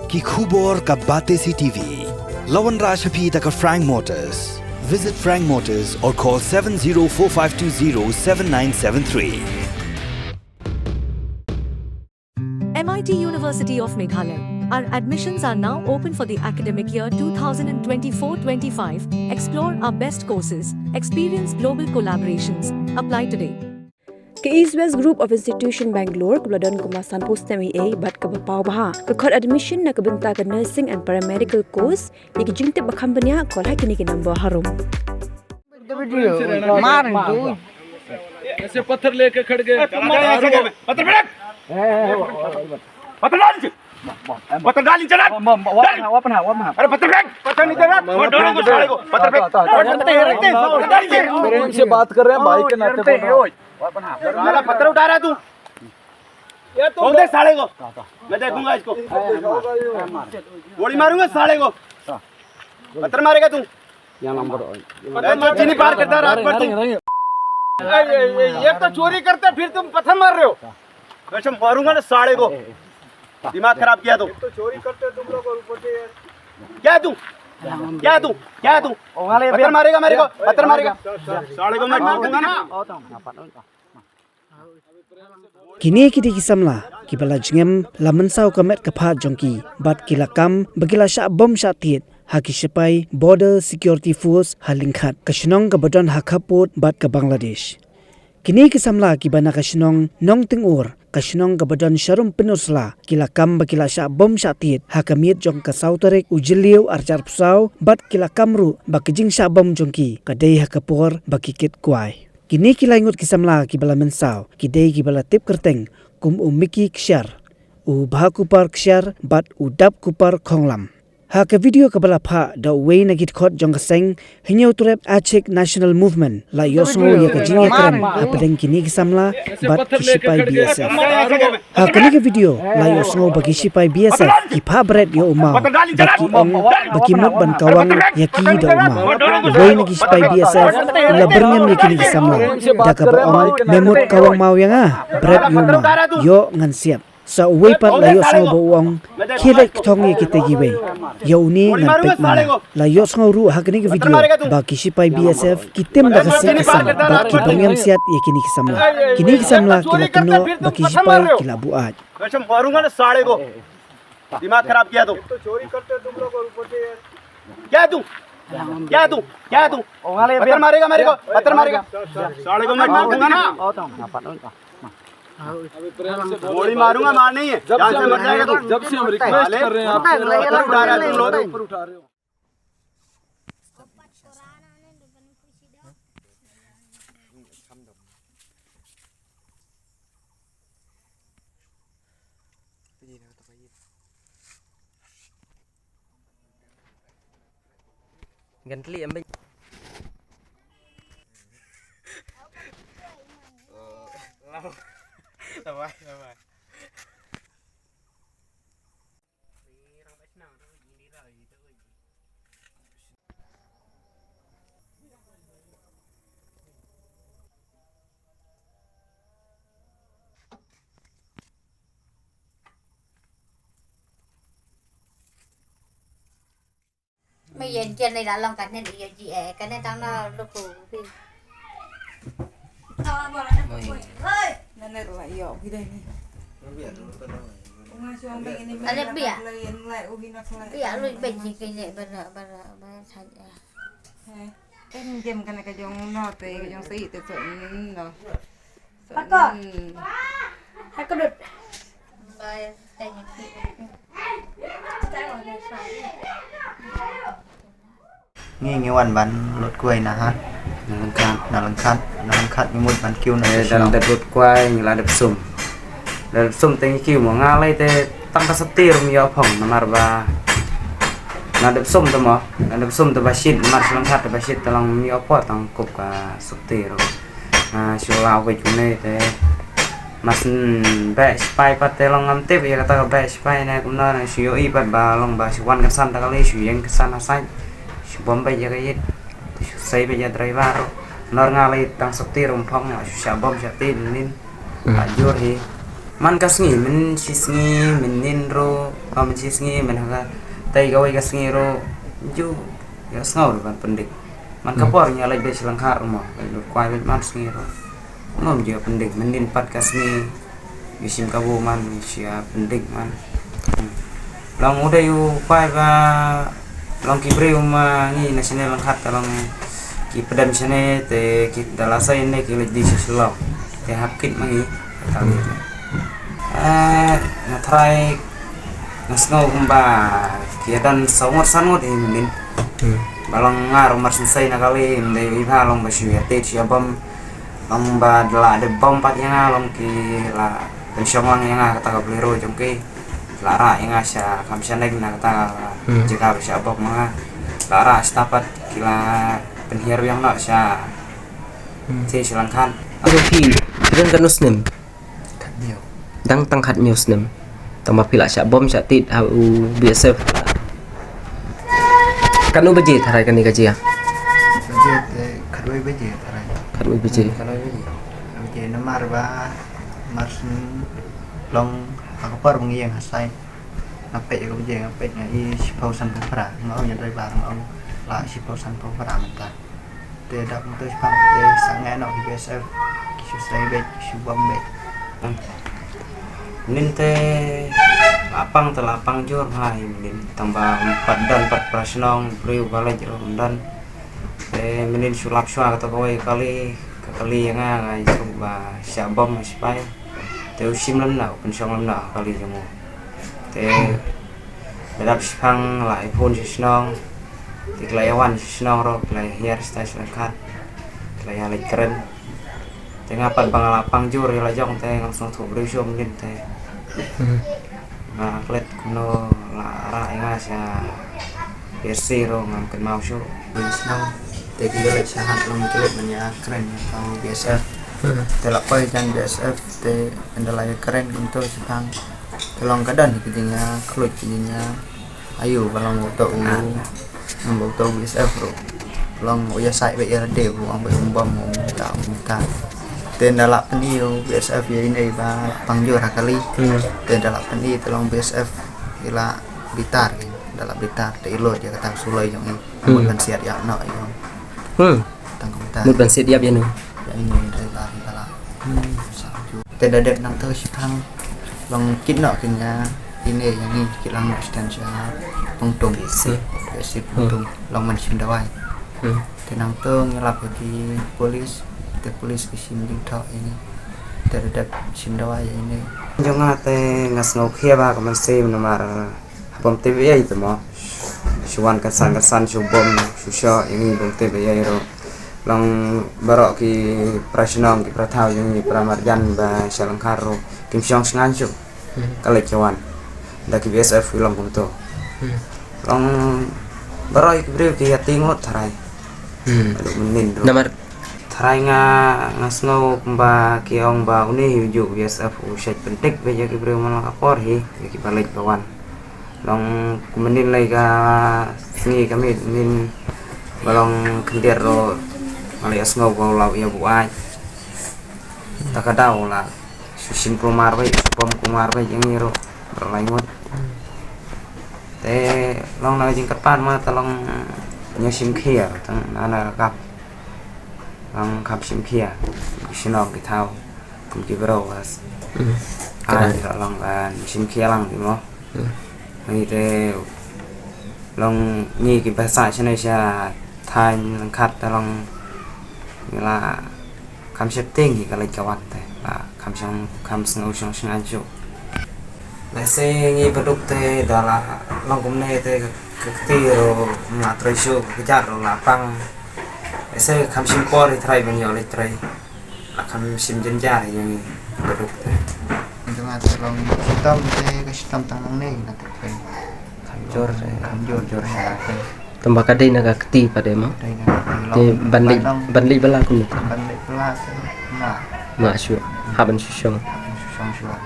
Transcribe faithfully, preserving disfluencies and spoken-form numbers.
Ki khubor ka Batesi TV. La wanrah sha phi da ka Frank Motors. Visit Frank Motors or call seven zero four five two zero seven nine seven three. M I T University of Meghalaya. Our admissions are now open for the academic year two thousand twenty-four twenty-five. Explore our best courses, experience global collaborations. Apply today. Ka East West Group of Institution Bangalore kaba la don kumba sanphew snem eiei bad kaba paw bha ka khot admission na ka bynta ka nursing and paramedical course. Ïa ki jingtip ba kham bniah, call ha kine ki number harum. मार इनको। ऐसे पत्थर लेके खड़ गए। पत्थर फेंक। पत्थर डाल नीचे। पत्थर डाल। अरे पत्थर फेंक। पत्थर नीचे रख। मैं डरूंगा साले को। पत्थर फेंक। पत्थर डाल नीचे। मेरे इनसे बात कर रहे हैं भाई के नाते बोल रहा हूँ। साला पत्थर उठा रहा है तू। ये तो बोल दे साले को। मैं देखूंगा इसको। गोली मारूंगा साले को। पत्थर मारेगा तू। या नंबर। मैं तो चीनी पार करता रात भर तू। ये, ये, ये, ये तो चोरी करते, फिर तुम पत्थर मार रहे हो। वैसे मारूंगा ना साले को। दिमाग खराब किया तो। तो चोरी करते तुम लोग और ऊपर से ये क्या तू? क्या तू? क्या तू? पत्थर मारेगा मेरे को, पत्थर मारेगा। साले को मैं ठोकूंगा ना। Kine ki dei ki samla kiba la jngem la mynsaw ka met ka phad jong ki bad ki la kam ba ki la shah bom shah tied ha ki shipai Border Security Force ha Lyngkhat, ka shnong kaba don ha khappud bad ka Bangladesh. Kine ki samla kiba na ka shnong Nongtyngur, ka shnong kaba don sharum Pynursla, ki la kam ba ki la shah bom shah tied ha ka miet jong ka saw tarik u Jylliew arhajar arphew saw bad ki la kam ruh ba ka jingshah bom jong ki ka dei ha ka por ba ki kit kwai. Kine ki lai ngut ki samla kiba la mynsaw ki dei kiba la tip kyrteng kum u Miki Kshiar, u Bhakupar Kshiar bad u Dapkupar Khonglam. Ha ka video kaba la phah da uwei na ki dkhot jong ka seng Hynñiewtrep Achik National Movement la ïohsngew ïa ka jingïakren hapdeng kine ki samla bad ki shipai B S F. Ha kane ka video la ïohsngew ba ki shipai B S F ki phah bret ïa u maw bad ki ong ba ki mut ban kawang ïa ki da u maw. Uwei na ki shipai B S F u la byrngem ïa kine ki samla da kaba ong, me mut kawang maw ïa nga, bret ïa u maw, ïoh ngan siat. Sa uwei pat la ïohsngew ba u ong, khie leit kthong ïa kita kiwei, ïa une ngan peit ma nga. La ïohsngew ruh ha kane ka video ba ki shipai B S F ki tim da ka siat ka sam bad ki byrngem siat ïa kine ki samla. Kine ki samla ki la kynnoh ba ki shipai ki la buaid. वैसे मारूंगा ना साले को। दिमाग खराब किया तो। तो चोरी करते तुम लोग और ऊपर से ये क्या तू? क्या तू? क्या तू? पत्थर मारेगा मेरे को, पत्थर मारेगा। साले को मैं ठोकूंगा ना। गोली मारूंगा, मार नहीं है। जान से मर जाएगा तू। जब से हम रिक्वेस्ट कर रहे हैं आपसे, पत्थर उठा रहे हो तुम लोग। ऊपर उठा रहे हो। Gently em byn. Labai, labai. Me yen jen ni la long kane di yo ji eh kane tang na luku. Nane la yo gidai ni. Ane bia. Bia lu ben ji kene bara bara bara saja. Em jem kana ka jong no te ka jong si te so no. Pako. Hakudut. Ngi ngi wan ban lut kwai na ha. Na Lyngkhat. Na Lyngkhat, na Lyngkhat ngi mut ban kiew na. Eh, dan da lut kwai ngi la dep sum. Da dep sum te ngi kiew mo nga lai te tang ka sati rum ïa phong namar ba. Na dep sum te mo, na dep sum te ba shit, namar sha Lyngkhat te ba shit te long ïa phong tang kup ka sati rum. Nga shu la wei kumne te mas beh sipai pat te long ngam tip ïa kata ka beh sipai ne kumno ne shu ïohi pat ba long ba shu wan kynsan ta kali shu ïeng kynsan ha sait shu bom beh ïa ka ïit te shu sei beh ïa driver ruh nor nga lei tang sopti rum phong nga shu sha bom sha ti nin la jur hi man ka sngi min shi sngi min nin ruh Ba mynta sngi mynta ka tei kawei ka sngi ruh ju ïa sngew ruh ban pyndik. Man ka por ngi ïa leit beit sha Langkhar ruh mo, leit lut kwai leit man sngi ruh. Ngam ju ïa pyndik, mynnin pat ka sngi ïa shim kabu man ïa pyndik man. Hmm. Long u dei u kwai ba long ki briew ma ngi na shane Langkhar ka long ki pdem shane te ki da la sei ne ki leit di sha Shillong. Te hap kit ma ngi. Kali. Eh, nga trai nga sngew kumba ki ïa don saw ngut san ngut hi mynnin. Hmm. Ba long nga ruh mar shen sei na kali mynta i ba long ba shu ïa te shu ïa bom. Long ba da la dep bom pat ïa nga long ki la pynshong lang ïa nga kata ka Bolero jong ki. La rah ïa nga sha kham shaneng na kata ka jaka ba sha bom ma nga. La rah sha pat ki la pynhiar biang noh sha. Hmm. Te sha Langkhar. Aduh, phi, phi don katno snem? Khathynñiew. Dang tang khathynñiew snem. Tang ba phi la shah bom shah tied ha u B S F. Katno baje tharai kane ka jia? Baje te khatwei baje tharai. Khatwei baje. Khatwei baje. Khatwei baje namar ba mar shen long ha ka por ba ngi ïeng ha site. Nga peit ïa ka baje nga peit nga i shiphew sanphew phra. Nga ong ïa driver nga ong la shiphew sanphew phra mynta. Te dap mynta shipang te sangeh noh ki B S F ki shu sei beit ki shu bom beit. Mynnin te la pang te la pang jur bha hi mynnin tang ba ym pat don pat pra shnong briew ba leit ruh ym don. Te mynnin shu lap shuwa kata kawei ka kali ka kali ïa nga nga ïa shu ba shah bom ha sipai. Te u shim lem na u pynshong lem na ka kali jong u. Te da dap shipang la ai phone sha shnong. Te ki la ïa wan sha shnong ruh ki la ïa hiar sha shnong khat. Ki la ïa leit kren. Te nga pat ba nga la pang jur ïa la jong te ngam sngewthuh briew shuh mynnin te. Hmm. Nga klet kumno la rah ïa nga sha P S C ruh ngam kynmaw shuh. Shnong te ki la leit shahan long ki leit ban ïa kren ïa ka B S F. Hmm. Te la poi jan B S F te ynda la ïa kren kumto shipang. Te long ka don ki jingïa khluit ki jingïa ayu ba long uto u ba uto u B S F ruh. Long u ïa sai ba ïa de bu ong ba um bom um ta um ta. Te ynda la pyni u B S F ïa ine ba pang jur ha kali. Hmm. Te ynda la pyni te long B S F ïa la bitar ki. Ynda la bitar te i lot ïa kata u suloi jong i. Hmm. Mut ban siat ïa no ïa. Hmm. Tang kumta. Mut ban siat ïa ïa no. Ïa ine ïa la ïa la. Hmm. Sa ju. Te da dep nangta shipang long kit noh kin ïa ine ïa ngi kit lang noh shitan sha Pongtung. P S C. P S C Pongtung. Long man shim dawai. Hmm. Te nangta ngi lap ïa ki police, te police ki shim jingthoh ïa ngi. Te da dep shim dawai ïa ine. Jong nga te nga sngew khia ba ka mynsiem namar ha bym tip ei ei te mo. Shu wan kynsan kynsan shu bom shu shoh ïa ngi bym tip ei ei ruh. Long baroh ki para shnong ki para thaw ïa ngi para marjan ba sha Langkhar ruh kim shong shngain shuh. Hmm. Ka leit ka wan da ki B S F ki long kumto. Hmm. Long baroh ki briew ki ïa ti ngut tharai. Hmm. Aduh mynnin ruh. Namar tharai nga nga sngew kumba ki ong ba une hi u juh B S F u shait pyndik ba ïa ki briew man la ka por hi ïa ki ba leit ba wan. Long kumne lei ka sngi ka miet mynnin ba long khyndiat ruh nga la ïa sngew ba u la ïa buaid. Ta ka daw la shu shim kulmar beit shu bom kulmar beit ïa ngi ruh ba la lai ngut. Te long na ka jingkyrpad ma ta long ñiew shim khia tang na na ka kap. Long kham shim khia ki shnong ki thaw kum ki briew bas. Hmm. Ai ka long kan shim khia lang ki mo. Hmm. Ngi te long ngi ki ba sah shane sha thaiñ Langkhat te long ngi la kham sheptieng hi ka leit ka wan te la kham shong kham sngew shong shngain shuh. Lehse ngi baduk te da la long kumne te ka kti ruh la trei shuh ka kjat ruh la pang. Lehse kham shim por hi trai ban ïoh leit trei. La kham shim jynjar ïa ngi baduk te. Jong nga te long shitom te ka shitom tang nangne na te pei. Kham jur te kham jur jur sha te. Tang ba ka dei na ka kti pat de mo. Dei na ka kti te long ban leit ban leit bala kumne te. Ban leit bala te nga. Nga shu ha ban shu shong. Ban shu shong shuwa.